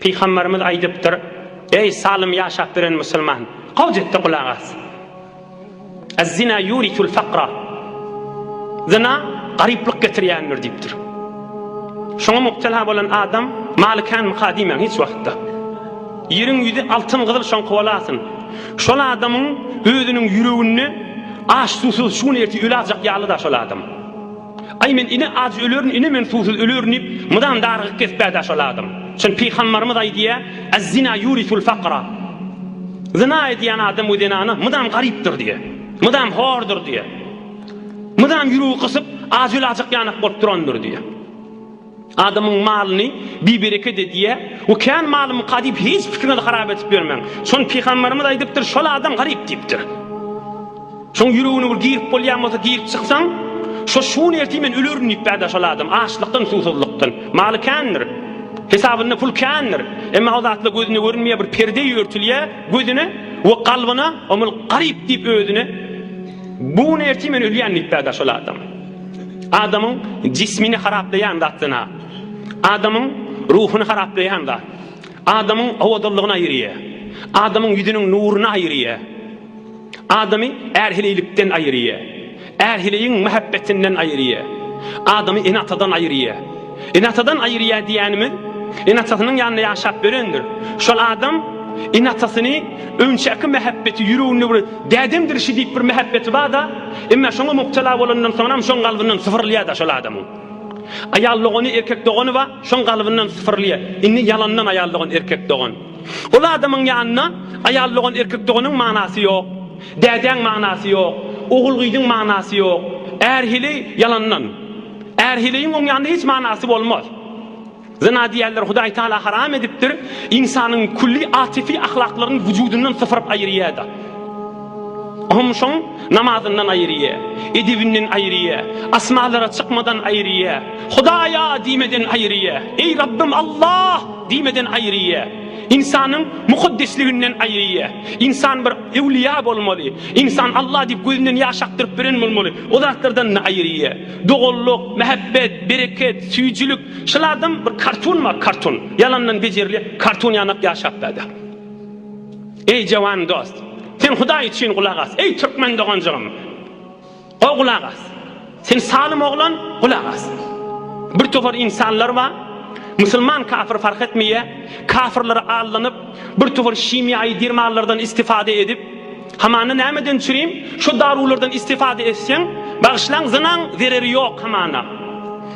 Pygamberimiz aýdypdyr, Eý, salym ýaşap ýören musulman, gowja et-de gulak as. Ez-zina yurisul fakra. Zyna garyplyk getirýändir diýipdir. Şoňa mubtela bolan adam maly känmika diýmäň hiç wagtda. Ýeriň ýüzi altyn gyzyl şoňky bolasyn. Şol adamyň özüniň ýüreginde aç suwsuz şu gün ertir ölajak ýaly-da şol adam. Aý men ine aç ölerin ine men suwsuz ölerin diýip mydam darygyp gezipä-dä şol adam. Şony pygambarymyz aýdýa, Ez-zina yurisul fakra. Zyna edýän adam we zenana mydam garypdyr diýýär. Mydam hordur diýýär. Mydam ýüregi gysyp, aç ölajak ýanak bolup durandyr diýýär. Adamyň malyny bibereket edýär we kän malymyka diýip hiç pikiriňizi harap edip ýörmäň. Şony pygamberimiz aýdypdyr, şol adam garyp diýipdir. Şoň ýüregine bir girip bolýan bolsa girip çyksaň, şo şu gün ertir men ölerin diýip bärde şol adam açlykdan, suwsuzlykdan. Maly kändir. Hesabynda pul kändir. Emma o zatlar gözüne görünmeýär, bir perde örtülýär gözüne we kalbyna, omul garyp diýip özüne bu gün ertir men ölýän diýip bärde şol adam. Adamyň jismini haraplaýan zat zyna. Adamyň ruhuny haraplaýan zat. Adamyň owadanlygyny aýyrýar. Adamyň ýüzüniň nuruny aýyrýar. Adamy är-heleýlikden aýyrýar. Är-heleýiň mähebbetinden aýyrýar. Adamy ene-atadan aýyrýar. Ene-atadan aýyrýar diýýänimiz, ene-atasynyň ýanynda ýaşap ýörendir. Şol adam ene-atasyny öňçäki mähebbeti ýüreginde bir dädemdir şi diýip bir mähebbeti bar-da, emma şoňa mubtela bolandan soňram şoň kalbyndan sypyrylýar-da şol adamyň. Aýal dogany, erkek dogany bar, şoň kalbyndan sypyrylýar. Indi ýalandan aýal dogan, erkek dogan. Ol adamyň ýanynda aýal dogan, erkek doganyň manasy ýok. Dädäň manasy ýok. Ogul-gyzyň manasy ýok. Är-heleý ýalandan. Är-heleýiň oň ýanynda hiç manasy bolmaz. Zyna diýýärler, Hudaý Taala haram edipdir. Ynsanyň külli atyfy ahlaklaryny wujudyndan sypyryp aýyrýar-da. Ohm şoň namazyndan aýyrýar, edebinden aýyrýar, asmanlara çykmadan aýyrýar, Hudaýa diýmeden aýyrýar. Eý Rabbym Allah! Diýmeden aýyrýar. Ynsanyň mukaddesliginden aýyrýar. Ynsan bir öwlüýä bolmaly. Ynsan Allah diýip gözünden ýaş akdyryp bilen bolmaly. O zatlardan-da aýyrýar. Doganlyk, mähebbet, bereket, süýjülik. Şul adam bir kartun bar, kartun. Ýalandan bejerilýär, kartun ýanak ýaşap bärde. Eý jawan dost, sen Hudaý üçin gulak as. Eý türkmen doganjygym. Goý gulak as. Sen salym oglan, gulak as. Bir topar insanlar bar, musulman kafir fark etmeýär, kafirlere aldanyp, bir topar şimiýaýy dermanlardan istifade edip, hamana nämeden çürim, şu darulardan istifade etseň, bagyşlaň zynaň zereri ýok hamana.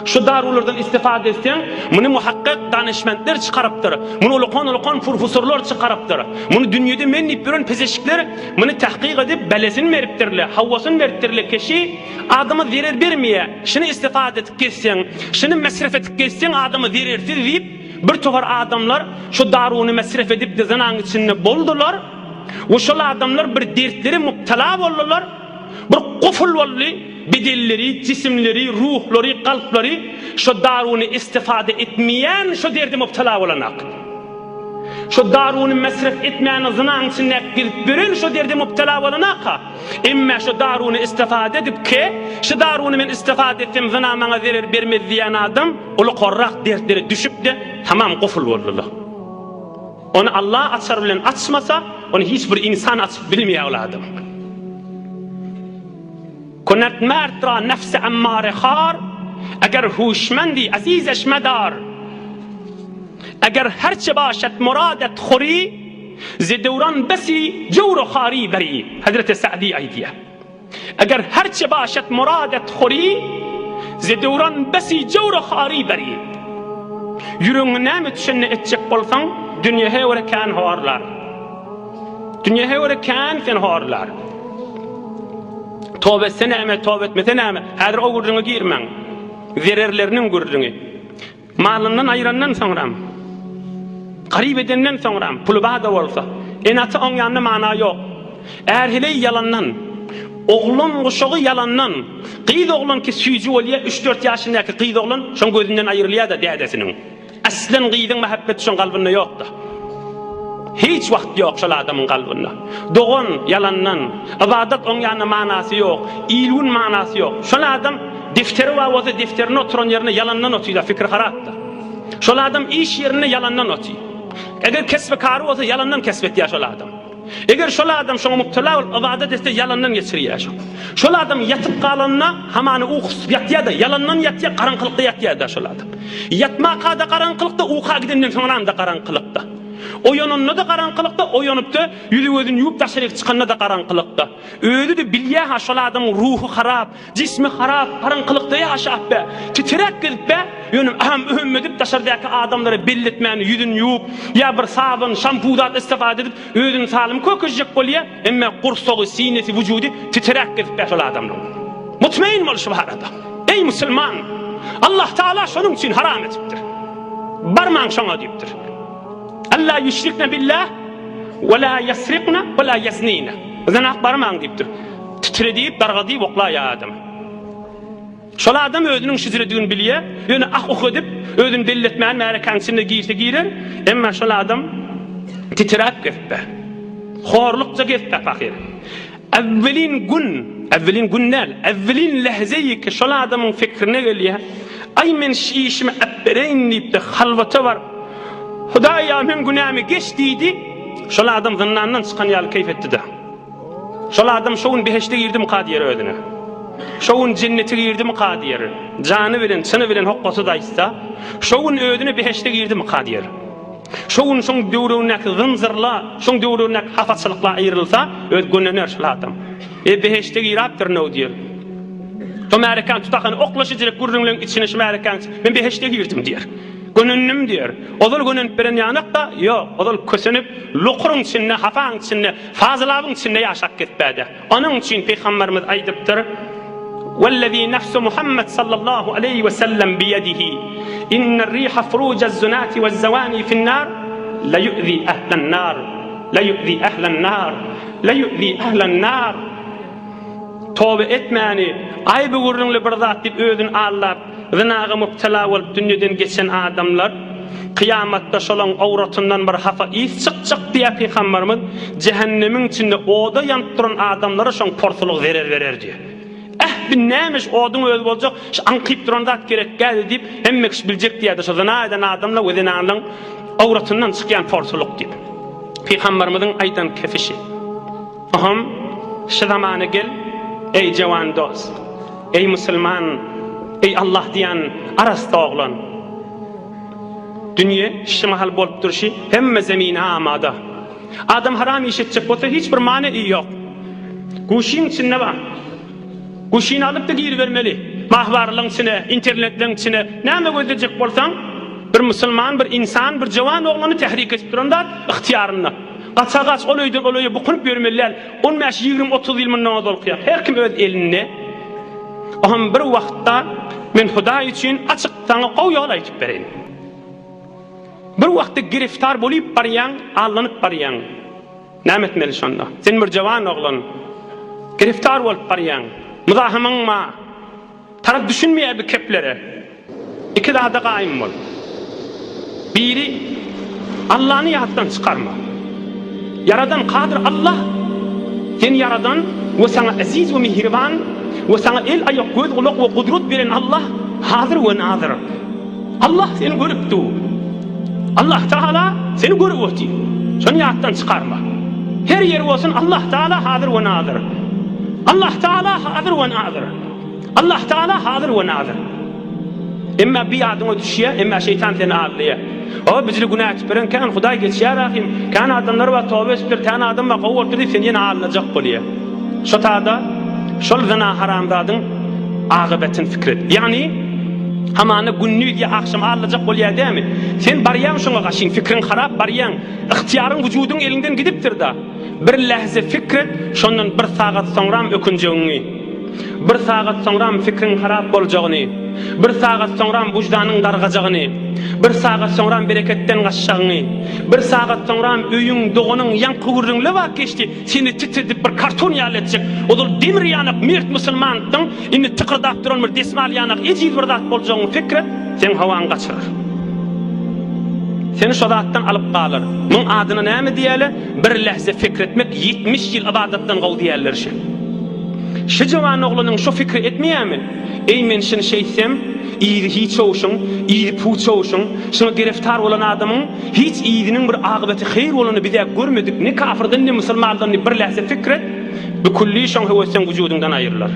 Şu darulardan istifade etseň, muny muhakkyk danyşmentler çykarypdyr, muny ulakan-ulakan purfusorlar çykarypdyr, muny dünýede men diýip ýören pezeşikler muny tahkyk edip, belesin beripdirler, hawasyny beripdirler keşi adama zerer bermeýär, şuny istifade edip gezseň, şuny mesref edip gezseň adama zerersiz diýip, bir topar adamlar şu daruny mesref edip-de zynaň içinde boldular we şol adamlar bir dertlere mubtala boldular, bir guful boldy. Bedenleri, jisimleri, ruhlary, kalplary şo daruny istifade etmeýän şo derde mubtala bolanak. Şo daruny mesref etmäni zynaň içindäki gezip ýören şo derde mubtala bolanaka. Emme şo daruny istifade edip ke, şu daruny men istifade etsem zyna maňa zerer bermez diýen adam uly korrak dertlere düşüp-de tamam guful boldular. Ony Allah açar bilen açmasa, ony hiç bir insan açyp bilmeýär ol adam. Kunat merd ra nefsi emmare har, Eger huşmendi azizeş medar. Eger herçe başat muradet huri, Ze döwran besi jewr-u hari beri. Hezreti Sa'di aýdýar. Eger herçe başat muradet huri, Ze döwran besi jewr-u hari beri. Ýüregiňe näme düşenini etjek bolsaň, dünýähe görä kän horlar. Dünýähe görä kän seni horlar. Toba etse näme, toba etmese näme? Häzir o gürrüňe girmäň. Zererleriniň gürrüňi. Malyndan aýyrandan soňram, garyp edenden soňram, puly bar-da bolsa, ene-ata oň ýanynda mana ýok. Är-heleý ýalandan, oglan guşagy ýalandan, gyz oglan ki süýji bolýar, üç-dört ýaşyndaky gyz oglan şoň gözünden aýrylýar-da dädesiniň. Aslan gyzyň mähebbeti şoň kalbynda ýokda. Hiç wagt ýok şol adamyň kalbynda. Dogan ýalandan, ybadat oň ýanynda manasy ýok, il-gün manasy ýok. Şol adam defteri bar bolsa defterinde oturan ýerinde ýalandan otyda, fikri harapda. Şol adam iş ýerinde ýalandan oty. Eger kesbi-kary bolsa, ýalandan kesp etýär şol adam. Eger şol adam şoňa mubtala bolup ybadat etse, ýalandan geçirýär şo. Şol adam ýatyp galanda, hamana uky tutup ýatýar-da, ýalandan ýatýar, garaňkylykda ýatýar-da şol adam. Ýatmaka-da garaňkylykda, uka gidenden soňram-da garaňkylykda. Oýananda-da garaňkylykda, oýanyp-da, ýüzi-gözüni ýuwup daşaryk çykanda-da garaňkylykda. Özi-de bilýär-ha şol adamyň ruhy harap, Jismi harap, garaňkylykda ýaşap be, titiräp gezip be, ýöne ähem-ühem edip daşardaky adamlara belli etmän ýüzüni ýuwup, ýa bir sabyn, şampun zat istifade edip, özüni salym kökeşjek bolýa, emme gursagy, sinesi, wujudy titiräp gezip be şol adamlaň. Mutmain bol şu barada. Eý musulman! Allah Taala şonuň üçin haram edipdir. Barmaň şoňa diýipdir. Alla ýüşrikne billah we la ýesrikne we la ýeznine. Zyna barmaň diýipdir. Titredip, dargadyp oklaýar adam. Şol adam özüniň şijredigini bilýär, ýöne ah-uh edip, özüni belli etmän märekäň içinde girse girer, emma şol adam titräp gezipdir. Horlukça gezipdir pahyr. Äwwelin gün, äwwelin gün däl, äwwelin lähzeýi ki şol adamyň fikrine gelýär, Aý men şu işimi äpbereýin diýip-de halwata baryp, Hudaý-a meň günämi geç diýdi, şol adam zyndandan çykan ýaly keýp etdi-de. Şol adam şo gün behişde girdimika diýer özüne. Şo gün jennete girdimika diýer. Jany bilen, çyny bilen hokgasyz aýtsa, şo gün özüne behişde girdimika diýer. Şo gün şoň döwregindäki zynjyrla, şoň döwregindäki hapaçylykla aýrylsa, öz gönener şol adam. E, behişde girapdyryn-ow diýer. Şo märekäni tutakany oklaşyjyk gürrüňleň içine şu märekäni, men behişde girdim diýer. Gönendim diýer. Ozal gönenip beren ýanak-da, ýok, ozal kösenip, lukuryň içinde, hapaň içinde, Fazylabyň içinde ýaşap gezpäde. Onuň üçin Pygamberimiz aýdypdyr, Wellezî nefsu Muhammed sallallahu aleýhi we sellem biýedihi, inne riha furujaz-zunati wez-zawani fin-nar la yu'zi ehlen-nar, la yu'zi ehlen-nar, la yu'zi ehlen-nar. Toba etmäni, aýby gürrüňli bir zat diýip özüni aldap, Zynaga mubtela bolup dünýeden geçen adamlar, kyýamatda şolaň owratyndan bir hapa ys çykjak diýýär Pygamberimiz, jähennemiň içinde oda ýanyp duran adamlara şoň porsulygy zerer berer diýýär. Eh, bi näme şu oduň özi boljak, şu aňkyp duran zat gerek däl diýip, hemme kişi biljek diýýärdi şo zyna eden adamlar we zenanlaryň owratyndan çykýan porsulyk diýip. Pygamberimiziň aýdan kefişi. Oham, şu zamana gel, eý jewan dost! Eý musulman, eý Allah diýen arassa oglan! Dünýe şu mahal bolup durşy hemme zemine amada. Adam haram iş etjek bolsa hiç bir many ýok. Guşyň içinde bar. Guşyny alyp-da giribermeli. Mahbarlaryň içine, internetleň içine näme gözlejek bolsaň, bir musulman, bir insan, bir jewan oglany tehrik edip duran zat ygtyýarynda. Gaça-gaç ol öýden ol öýe bukunyp ýörmeli däl. On bäş, 20, 30 ýyl mundan ozalky ýaly. Her kim öz elinde. Oňam bir wagtda men Hudaý üçin açyk saňa gowy ýol aýdyp bereýin. Bir wagtda giriftar bolyp barýaň, allanyp barýaň. Näme etmeli şonda? Sen bir jawan oglan. Giriftar bolup barýaň. Muzahymyň ma. Tarap düşünmeýär bu keplere. Iki zada gaýym bol. Biri, Allany ýatdan çykarma. Ýaradan Kadyr Allah. Seni ýaradan we saňa eziz we mihriban we saňa el, aýak, göz, gulak we gudrat beren Allah hazyr we nazyr. Allah seni görüp dur. Allah Taala seni görüp otyr. Şony ýatdan çykarma. Her ýer bolsun Allah Taala hazyr we nazyr. Allah Taala hazyr we nazyr. Allah Taala hazyr we nazyr. Emma bir ýadyňa düşýär, emma şeýtan seni aldaýar. O bijili günä etip beren kän Hudaý geçýär ahym. Kän adamlar bar toba edipdir, kän adam bar gowy bolupdyr diýip seni ýene aldajak bolýar. Şo tada şol zyna haramzadyň agybetini pikir et. Ýagny hamana gündiz ýa agşam aldajak bolýar dämi? Sen barýaň şoňa gaşyn, fikriň harap barýaň. Ygtyýaryň wujudyň eliňden gidipdir-da. Bir lähze fikr et, şondan bir sagat soňram ökünjegiňi. Bir sagat soňram fikriň harap boljagyny, bir sagat soňram wyždanyň dargajagyny, bir sagat soňram bereketden gaçjagyňy, bir sagat soňram öýüň, doganyň ýaňky gürrüňle bak geçdi, seni titredip bir karton ýaly etjek, ozal demir ýanak mert musulmandyň, indi tykyrdap duran bir desmal ýanak ejiz bir zat boljagyňy pikir et, seň howaňy gaçyrar. Seni şo zatdan alyp galar. Muň adyna näme diýerler? Bir lähze pikir etmek 70 ýyl ybadatdan gowy diýerler şe. Şu jawan oglanyň şu pikri etmeýärmi? Eý men şuny şeýtsem, yzy hiç owşuň, yzy puç owşuň. Şuňa gireftar bolan adamyň hiç yzynyň bir agybeti heýr bolanyny biz-ä görmedik, ne kafyrdan, ne musulmandan diýip bir lähze pikir et, bu külli şoň höwes seň wujudyňdan aýrylar.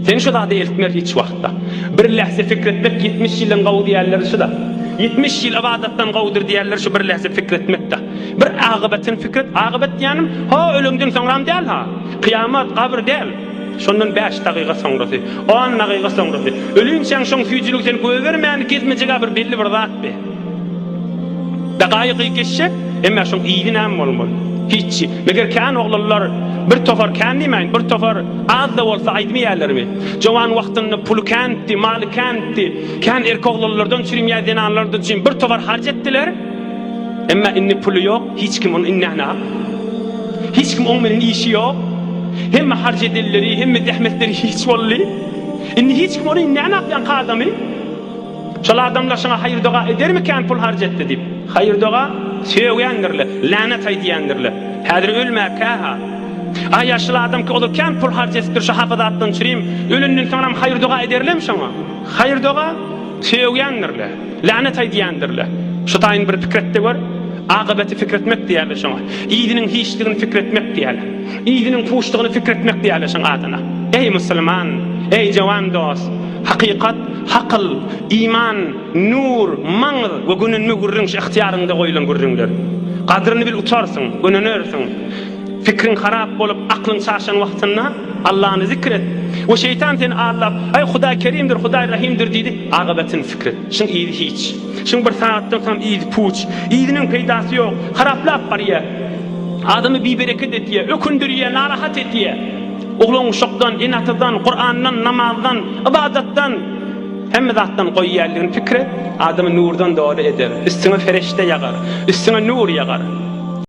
Seni şu zada eltmer hiç wagtda. Bir lähze pikir etmek 70 ýyldan gowy diýýärler şu-da. 70 ýyl ybadatdan gowudyr diýýärler şu bir lähze pikir etmek-de. Bir agybatyn pikir et, agybat diýýänim, ho öleňden soňram däl-ha. Kyýamat, gabyr däl. Şondan bäş dagyga soňrasy, on dagyga soňrasy. Ölinçäň şoň süýjüligi seni goýbermän gezmejeg-ä bir belli bir zat be. Dagaýygy geçjek, emma şoň yzy näme bolmaly? Hiççi. Meger kän oglanlar, bir topar kän diýmäýin, bir topar az-da bolsa aýdmaýarlarmy? Jowan wagtynda puly kändi, maly kändi, kän erkek oglanlardan çürim ýa zenanlardan çürim bir topar harç etdiler. Emma indi puly ýok, hiç kim ony indänok. Hiç kim oň bilen işi ýok. Hemme harç edenleri, hemme zähmetleri hiç boldy. Indi hiç kim ony indänok ýaňky adamy. Şol adamlar şoňa haýyr-doga edermikän pul harç etdi diýip. Haýyr-doga sögýändirler, länet aýdýandirler. Häzir ölmäkä-ha. A ýaşuly adam ki ozal kän pul harç edipdir şu hapa zatdan çürim, ölenden soňram haýyr-doga ederlermi şoňa? Haýyr-doga sögýändirler. Länet aýdýandyr-le. Şu taýyn bir pikir et-de gör. Akybeti pikir etmek diýýärler şoňa. Yzynyň hiçligini pikir etmek diýýärler. Yzynyň puşdugyny pikir etmek diýýärler şoň adyna. Eý, musulman! Eý, jowan dost! Hakykat, hakyl, iman, nur, maňyz we gönenme gürrüň şu ygtyýaryňda goýlan gürrüňler. Gadryny bil utarsyň, gönenersiň. Pikriň harap bolup, aklyň çaşan wagtynda Allany zikr et. We şeýtan seni aldap, Aý, Hudaý Kerimdir, Hudaý Rahimdir diýdi, agybatyny pikir et. Şuň yzy hiç. Şuň bir sagatdan soň yzy puç. Yzynyň peýdasy ýok. Haraplap barýar. Adamy bibereket etýär, ökündirýär, narahat etýär. Oglan-uşakdan, ene-atadan, Kurandan, namazdan, ybadatdan, hemme zatdan goýýanlygyny pikir et, adamy nurdan doly eder. Üstüňe pereşde ýagar, üstüňe nur ýagar.